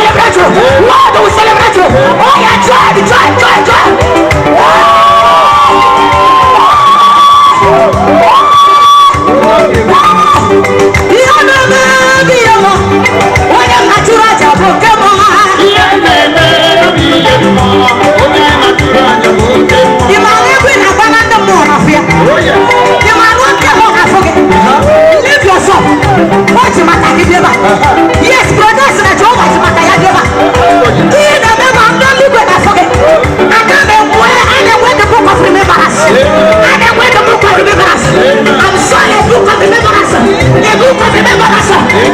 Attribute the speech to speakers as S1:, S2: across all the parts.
S1: celebrate you. Lord will celebrate you. Oh yeah, joy, joy, joy, joy. Ihe na-eme bụ ihe mma. Onye mmatụrụ aja bụ nke mma.
S2: Ihe na-eme bụ ihe mmụọ, onye na-atụrụ anya bụ oke mmụọ.
S1: Ị maara egwu ị na-agba na ndị mmụọ n'afọ ya?
S2: Oh yes.
S1: Ị maara oke mmụọ n'afọ gị? Leave yourself. O ji maka gị bịa ebe a. Yes, brothers na Jehova ji maka ya bịa ebe a. Ihe na-eme ma ndị eluigwe n'afọ gị. Aka na-enwe a na-enwe the book of remembrance. A na-enwe the book of remembrance. I'm sure a book of remembrance. A book of remembrance.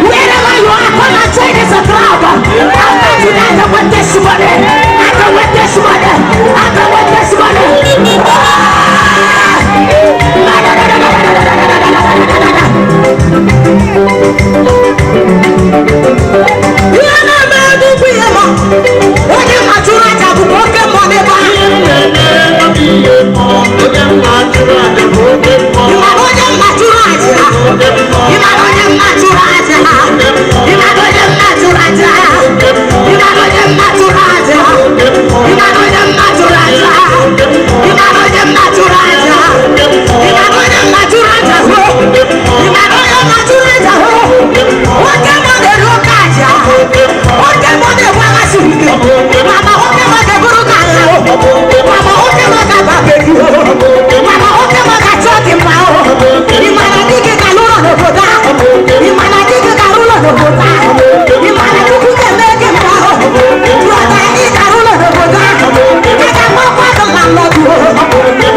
S1: Wherever you are, come and join this crowd. After today, I want testimony. I want testimony. I want testimony. Ah! No, no, no, no, no, no, no, no, no, no, no, no, no. Ihe na-eme egwu ihe ma onye matụrụ aja bụkwa oke mmụọ n'ebe ahụ.
S2: Ihe na-eme bụ ihe mmụọ, onye na-atụrụ anya bụ oke mmụọ.
S1: Ị mara onye mmatụrụ aja ha? Ị mara onye mmatụrụ aja ha? Ị mara onye mmatụrụ aja ha? Ị mara onye mmatụrụ aja ha? Ị mara onye mmatụrụ aja ha? Ị mara onye mmatụrụ aja ha? Ị mara onye mmatụrụ aja hụ? Ị mara onye mmatụrụ aja hụ? Nwoke mụ na-eru oke aja. Nwoke mụ na-ebu agha siri ike. Mama nwoke mụ ga-eburu gị agha o. Mama nwoke mụ ga-aba be gị o. Mama nwoke mụ ga-achọ gị mma o. Ị ma na di gị ga-alụ ụlọ n'obodo a? Ị ma na di gị ga-arụ ụlọ n'obodo a? Ị ma na Chukwu ga-eme gị mma o? Brother, ị ga-arụ ụlọ n'obodo a? A ga-akpọkwa gị landlord o.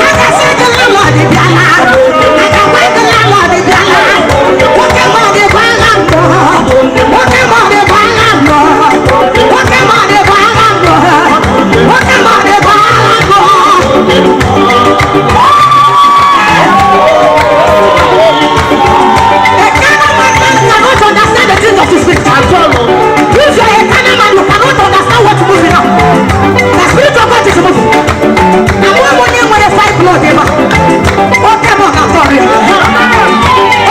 S1: A ga-asị gị landlord bịala. A ga-agwa gị landlord bịala. Nwoke mụ na-ebu agha mmụọ. Nwoke mụ na-ebu agha mmụọ. Nwoke mụ na-ebu agha mmụọ. Nwoke mụ na-ebu agha mmụọ. A carnal man cannot understand the things of the spirit. If you are a carnal man, you cannot understand what's moving now. The spirit of God is moving. Àwọn ọmọ ní nwere five blood ebe a. Oke mọ ka tọrọ ya.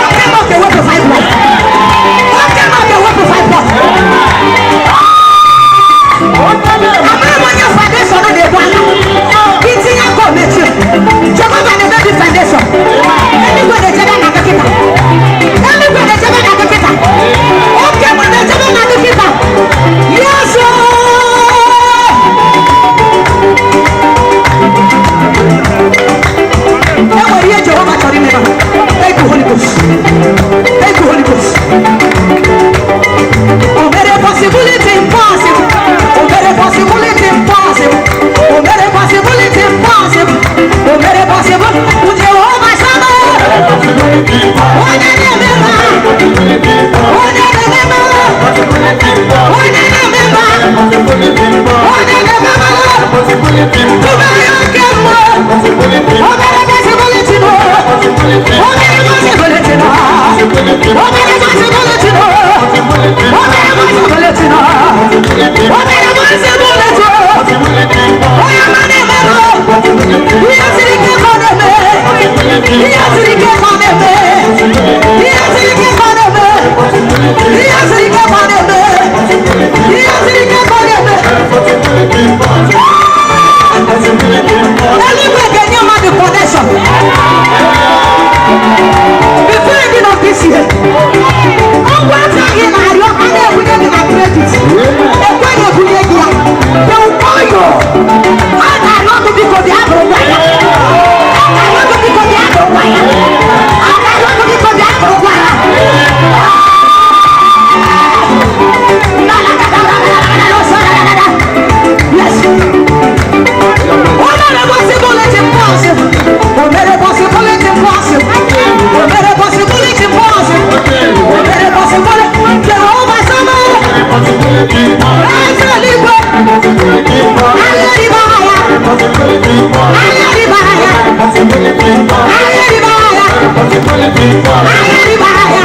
S1: Oke mọ ka ewepụ five blood. Oke mọ ka ewepụ five blood. Amara m onye foundation na-ebu agha. Itinye aka o mechie. Jehova na-eme gị foundation. Eluigwe na-echebe na dọkịta. Eluigwe na-echebe na dọkịta. Oke mọ na-echebe na dọkịta. Yes, oh! Enwere ihe Jehova chọrọ ime na. Thank you, Holy Ghost. Thank you, Holy Ghost. O mere possibility impossible. O mere possibility impossible. O mere possibility impossible. O mere possible. Jehova sama. Onye na-eme mma. Onye na-eme mma. Onye na-eme mma. Onye na-eme mma. O mere oke mmụọ. O mere possibility no. O mere possibility no. O mere possibility no. O mere possibility no. O mere possibility. Onye ọma na-eme mma. Ihe siri ike ka ọ na-eme. Ihe siri ike ka ọ na-eme. Ihe siri ike ka ọ na-eme. Ihe siri ike ka ọ na-eme. Ihe siri ike ka ọ na-eme. Eluigwe ga-enye mmadụ connection. Before ending of this year, ọgwụ afọ gị na-arịọ a na-ebunye gị na credit. Ekweghị ebunye gị ya. They will call you. Ha ga-arịọ gị, biko bịa bụrụ gwa ya. Ha ga-arịọ gị, biko bịa bụrụ gwa ya. Ha ga-arịọ gị, biko bịa bụrụ gwa ya. Yes. O mere possibility impossible. O mere possibility impossible. O mere possibility impossible. O mere possibility. Jehovah Sama. Eze eluigwe. Aleriba ya. Aleriba ya. Aleriba ya. Aleriba ya. Aleriba ya.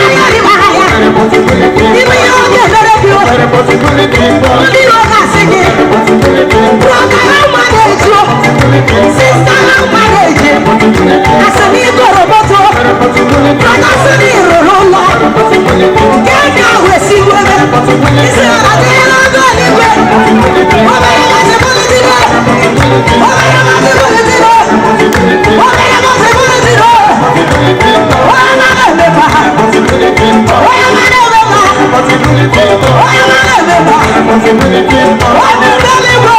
S1: Aleriba ya. Ibe ya ọ ga-emere gị o. Ndị iro ga-asị gị, "Brother, how manage you? Sister, how manage you?" Asị na ị goro moto. Brother, sị na ị rụrụ ụlọ. Onye eluigwe.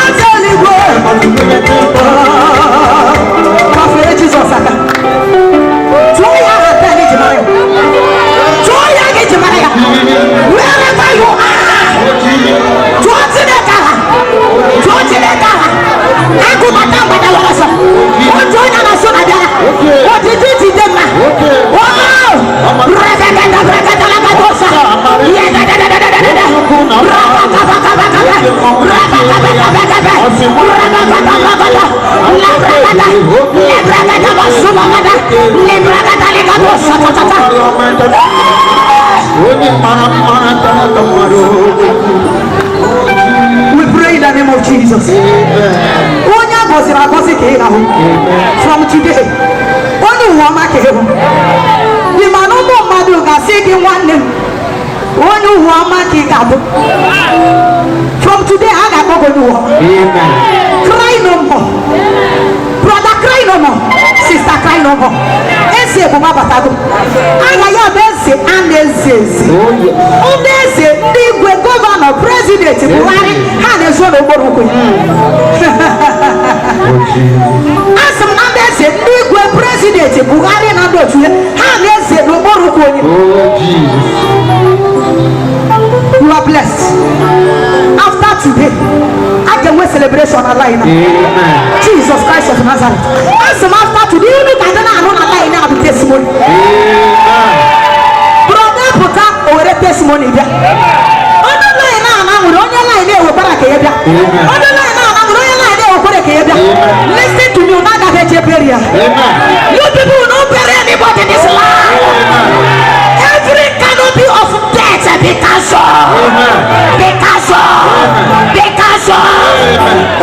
S1: Eze eluigwe. Gbafere Jizọs aka. Tụọ ya aha taa gị ji mara ya. Tụọ ya gị ji mara ya. Wherever you are. Tụọ Chineke aha. Tụọ Chineke aha. Agụbata mgbada wara ọsọ. Otu onye na-asụ na bịara. Ojiji jide mma. Wow! Rakatata rakatala. Yadadadadadadada. Rakakabakabakaba. Rakakabakabakaba. Rakakabakabakaba. Labrakata. Labrakata basubakata. Labrakata lekadosa tatata.
S2: Onye mara mma tata mmadụ.
S1: We pray in the name of Jesus. Onye a gọziri agọzi ka ị ga-ahụ. From today, onye ụwa ọma ka ị hụ. Ị ma na ụmụ mmadụ ga-asị gị, nwanne m, onye ụwa ọma ka ị ga-abụ. From today, a ga-akpọ gị onye ụwa ọma.
S2: Amen.
S1: Cry no more. Brother, cry no more. Sister, cry no more. Eze ebube abatago. Aha ya bụ eze a na-eze eze.
S2: Oh yes.
S1: Ndị eze, ndị igwe, governor, president Buhari, ha na-ezo n'okporo ụkwụ ya.
S2: Oh Jesus.
S1: A sị m na ndị eze, ndị igwe, president Buhari na ndị otu ya, ha na-eze n'okporo ụkwụ onye.
S2: Oh Jesus.
S1: You are blessed. After today, a ga-enwe celebration na line a.
S2: Amen.
S1: Jesus Christ of Nazareth, a sị m, after today, unu ga-adị na-anụ na line a bụ testimony.
S2: Amen.
S1: Brother pụta, o were testimony bịa. Onye line a na nwere onye line ewekwara ka ya bịa.
S2: Amen.
S1: Onye line a na nwere onye line ewekwara ka ya bịa.
S2: Amen.
S1: Listen to me, unu agaghị eche bury ya.
S2: Amen.
S1: You people will not bury anybody in this land. Every canopy of death be cancelled.
S2: Amen.
S1: Be cancelled. Be cancelled.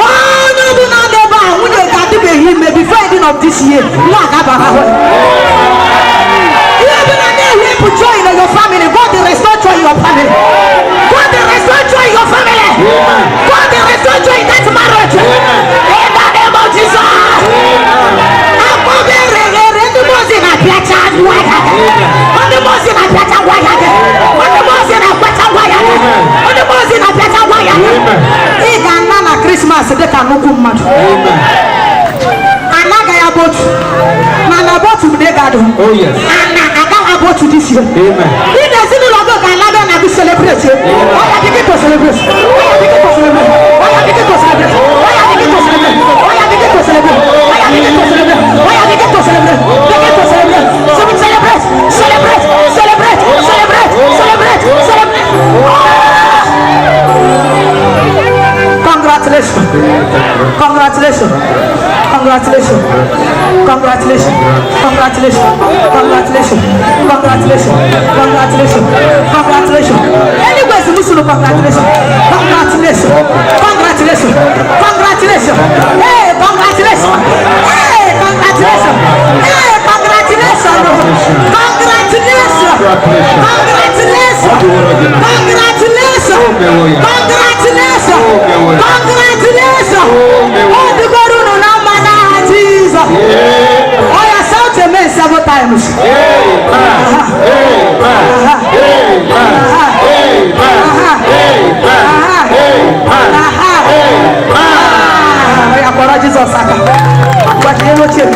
S1: Onye ọbụla n'ebe a nwunye ga-adịbeghị ime, before ending of this year, nwa ga-abara ahụ. Ihe ọbụla na-ewepụ joy in your family, God will restore joy in your family. God will restore joy in your family. God will restore joy in that marriage. In the name of Jesus. Akpọbe rere, ndị mmụọ na-apịacha ngwa ya gị. Ndị mmụọ na-apịacha ngwa ya gị. Ndị mmụọ na-akpacha ngwa ya gị. Ndị mmụọ na-apịacha ngwa ya gị. Ị ga-ana na Christmas dị ka nnukwu mmadụ.
S2: Amen.
S1: Anaghị abụ otu mana abụ otu mgbe ị ga-adụ.
S2: Oh yes.
S1: Ana agaghị abụ otu this year.
S2: Amen.
S1: Ị na ezinụlọ gị ga-alaga na gị celebrate. Oya, begin to celebrate. Oya, begin to celebrate. Oya, begin to celebrate. Oya, begin to celebrate. Oya, begin to celebrate. Oya, begin to celebrate. Oya, begin to celebrate. Begin to celebrate. Celebrate. Celebrate. Celebrate. Celebrate. Celebrate. Celebrate. Congratulations. Congratulations. Congratulations. Congratulations. Congratulations. Congratulations. Congratulations. Congratulations. Congratulations. Anyways, Musulu, congratulations. Congratulations. Congratulations. Congratulations. Hey, congratulations. Hey, congratulations. Hey, congratulations. Congratulations. Congratulations. Congratulations. Congratulations. Congratulations. Ọ dịgoro unu na mma n'aha Jizọs. Oya, shout amen seven times.
S2: Amen. Amen. Amen. Amen. Amen.
S1: Aha.
S2: Amen.
S1: Oya, kpọrọ Jizọs aka. Gbachie oche m.